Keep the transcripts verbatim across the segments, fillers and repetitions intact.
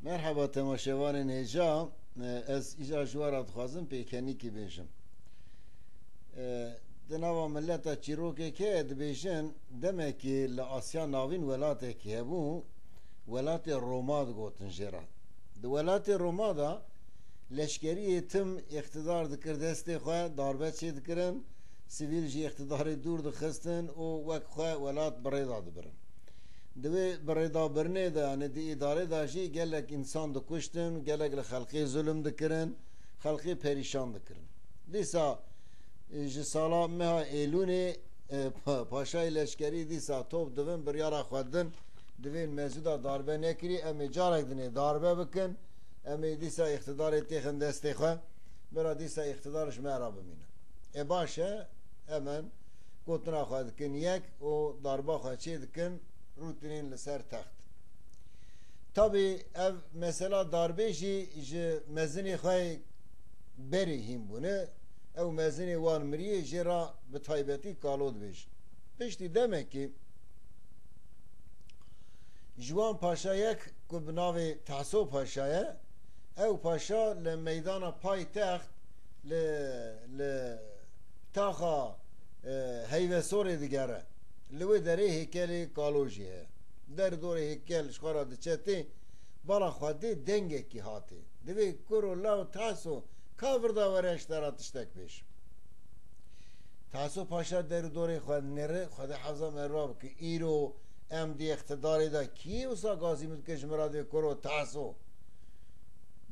Merhaba temaşevanên hêja, ez îja ji we re dixwazim pêkenîkî bêjim. E, Di nava mileta çîrokekê dibêjin, demekî li Asya Navîn welatekî hebû, welatê Roma digotin jê re. Di welatê Roma de leşkeriyê tim îqtidar dikir destê xwe, darbe çêdikirin, sivîl jî îqtidarê dûr dixistin û wek xwe welat bi rê de dibirin. Di wê birêdabirinê de, yanî di îdarê de jî gelek însan dikuştin, gelek li xelkê zulm dikirin, xelkê perîşan dikirin. Dîsa, e, ji sala meha Êlûnê, e, pa-, paşayê leşkerî dîsa top dibin, biryara xwe din, divên mezûda darbe nekirî, em ê carek dinê darbe bikin, em ê dîsa îqtidarê têxin destê xwe, bira dîsa îqtidar ji me re bimîne. E, baş e, hemen gotina xwe dikin yek û darba xwe çê dikin, rûtinên li ser text. Tabî ev mesela darbê jî ji mezinê xwe berê hîn bûne. Ew mezinê wan miriye, jê re bi taybetî Kalo dibêjin. Piştî demekî ji wan paşa yek ku bi navê Tahso Paşa ye, ew paşa li meydana paytext li, li taxa, e, Heyvesorê digere. Li wê derê hêkelê Kalo jî heye. Der dorê hêkel ji xwe re diçe tê, bala xwe dê dengekî hatê. Divê kuro law Tahso, ka virda were ji te re tiştek bêjim. Tahso Paşa der û dorê xwe dinêre, Xwedê hefza me re bike. Îro em di îqtidarê de kî wisa gazî min dike ji min re dê kuro Tahso?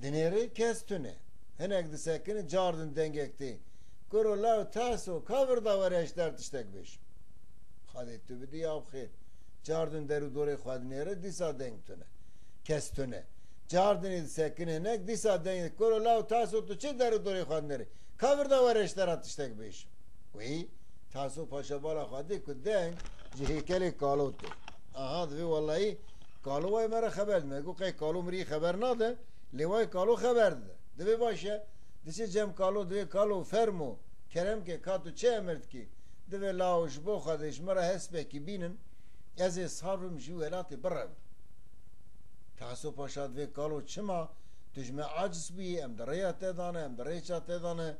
Dinêre kes tune. Hinek disekine, cardin dengek tê. Kuro law Tahso, ka virda were ji te re tiştek bêjim. Xwedê tu bidî ya xêr. Cardin der û dorê xwe dinêre, dîsa deng tune. Kes tune. Cardinê disekine hinek, dîsa deng, kuro law Tahso, tu çi der û dorê xwe dinêrî? Ka virda were ji te re tiştek bêjim. Wî, Tahso Paşa bala xwe dê ku deng ji hêkelê Kalo tê. Aha, divê wellahî Kalo wayê me re xeber dime. Got qey Kalo mirî xeber nade, lê wayê Kalo xeber dide. Divê baş e, diçe cem Kalo, divê Kalo fermo, kerem ke, ka tu çi emir dikî? Divê law ji bo Xwedê ji min re hespekî bînin, ez ê sar bim ji welatê birevim. Tahso Paşa divê Kalo çima tu ji me aciz bûyî, em di rêya te de ne, em di rêça te de ne,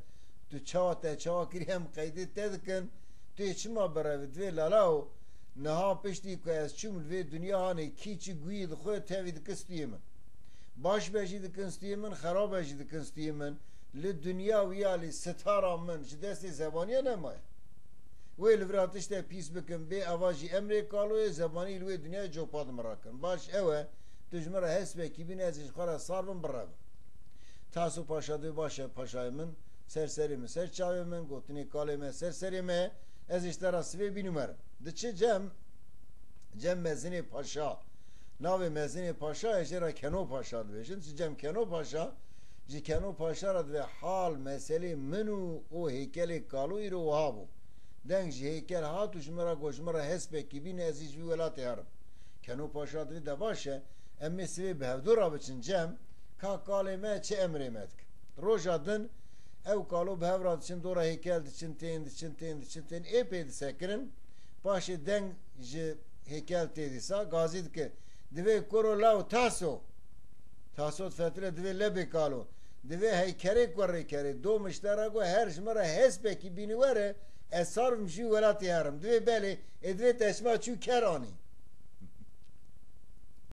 tu çawa te çawa kirî em qeydê te dikin, tu yê çima birevî? Divê lala û niha piştî ku ez çûm li vê dinya hanê kî çi guhî dixwe tevî dikin stûyê min. Baş be jî dikin stûyê min, xerab be jî dikin stûyê min. Li dinya wî ya lî sitara min ji destê zebaniya nemaye. Wê li vira tiştek pîs bikin, bê eva jî emrê Kaloyê, zebanî li wê dinyayê copa di min re kin. Baş ew e, tu ji min re hespekî bîn, ez ê ji xwe re sar bim, birevim. Tahso Paşa dê baş e, paşayê min, ser serê min, ser çavê min, gotinê Kalê me ser serê me, ez ê ji te re sivê bînim werim. Diçe cem, cem mezinê paşa. Navê mezinê paşa, e, jê re Keno Paşa dibêjin. Ji cem Keno Paşa, ji Keno Paşa re divê hal meselê min û û hêkelê Kalo îro wiha bû. Deng ji hêkel hat û ji min re got, ji min re hespekî bîne, ez ê ji vî welatê herim. Keno Paşa divê de baş e, em ê sivê bi hevdu re biçin cem, ka Kalê me çi emrê me dike. Roja din, ew Kalo bi hev re diçin, dora hêkel diçin tên, diçin tên, diçin tên, ê pê disekirin. Paşê deng ji hêkel tê dîsa, gazî dike. Divê kuro law Tahso. Tahso difetile, divê lebê Kalo. Divê heykerê ku rêkerê, do miştera ku her ji min re hespekî bînî were, ez sar bim ji wî welatê herim. Divê belê, ê divê te çima çû ker anî.